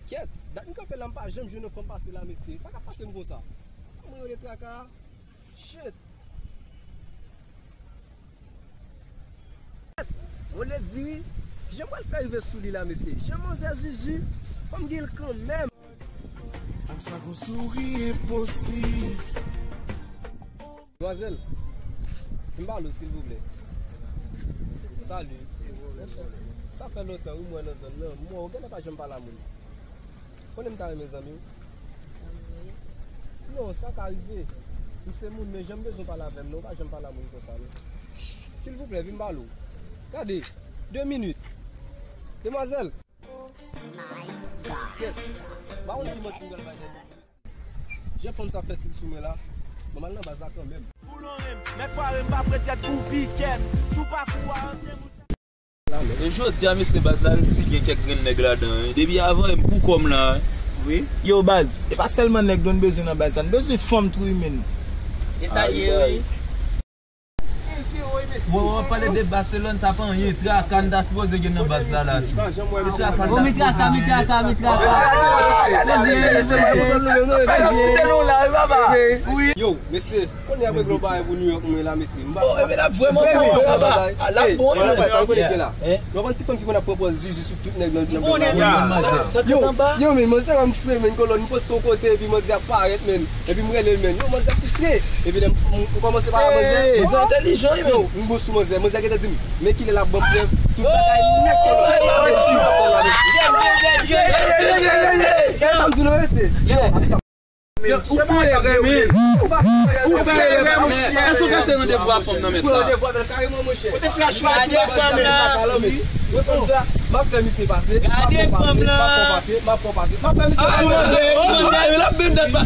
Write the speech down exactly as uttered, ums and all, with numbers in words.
Kèt, dat m kanpe la, m pa janm jwenn yon fanm pase la, mesye. Sa k ap pase m konsa? Mwen rele traka. Shit. Mwen le di wi. Kijan m pral fè rive sou li la, mesye? Jan manzè zuzu, fò m gen l kanmenm. Fanm sa gon souri enposib. Demwazèl, vin pale w, silvouplè. Salut. Sa fè lontan wi m wè nan zòn nan. M wè w genlè pa janm pale a moun. Konnen m ta renmen zanmi w. Non, sa ka rive. M se moun, men jan m bezwen pale avè m nan, w pa janm pale a moun konsa non. Silvouplè, vin pale w. Gade, de minit. Demwazèl. Kèt. M pa konn ki manti m pral bay tèt mwen. Jan fanm sa fè til sou mwen la, mwen m al nan baz la kanmenm. Boulon renm, nèg pare m pa prèt gad kou pikèt. Sou pakou a, se moun. E jodi a, mesye, baz la resi gen kèk grenn nèg ladan, wi. Depi avan, e m pou kò m la, wi. Wi. Yo, baz, e pa sèlman nèg nou bezwen nan baz la. Nou bezwen fanm tou, wi, menn. E sa l ye, wi. Bon, w ap pale de Barcelone, sa pa anyen. Traka n ta sipoze gen nan baz la, la, tchou. Traka n ta sipoze gen. Mitraka, mitraka, mitraka. Yo, mesye, kounye a m regle yon bagay pou New York mwen la, mesye. M pa... Oh, ebyen, l ap vrèman bon, wi, papa. L ap bon, wi, menn. Sa w konnen ki la? Nou konn ti fanm ki konn ap pran pòz zizi sou tout nèg nan, nan... Yo, yo, men, manzè wè m fre, men, kolòn, m poste yon kote, epi manzè ap parèt, men. Epi m rele l, men. Yo, manzè fristre. Epi lè m, m, m kòmanse pale a manzè. Manzè entèlijan, wi, men. Yo, m bon sou manzè. Manzè gentan di m, men kilè l ap ban m prèv. Tout bagay nèt, kolòn. Sa m di nou, mesye. Yo, ou fè erè, men. Ou fè erè, monchè. Èske w kase randevou a fanm nan mèt la? Ou fè randevou avè l kareman, monchè. Ou te fè chwa ki pa fè men. M ap fè misye pase. M ap fè pase. M ap fè pase. M ap fè misye pase. Ah, manzè, oh, manzè, l ap vin dat pa.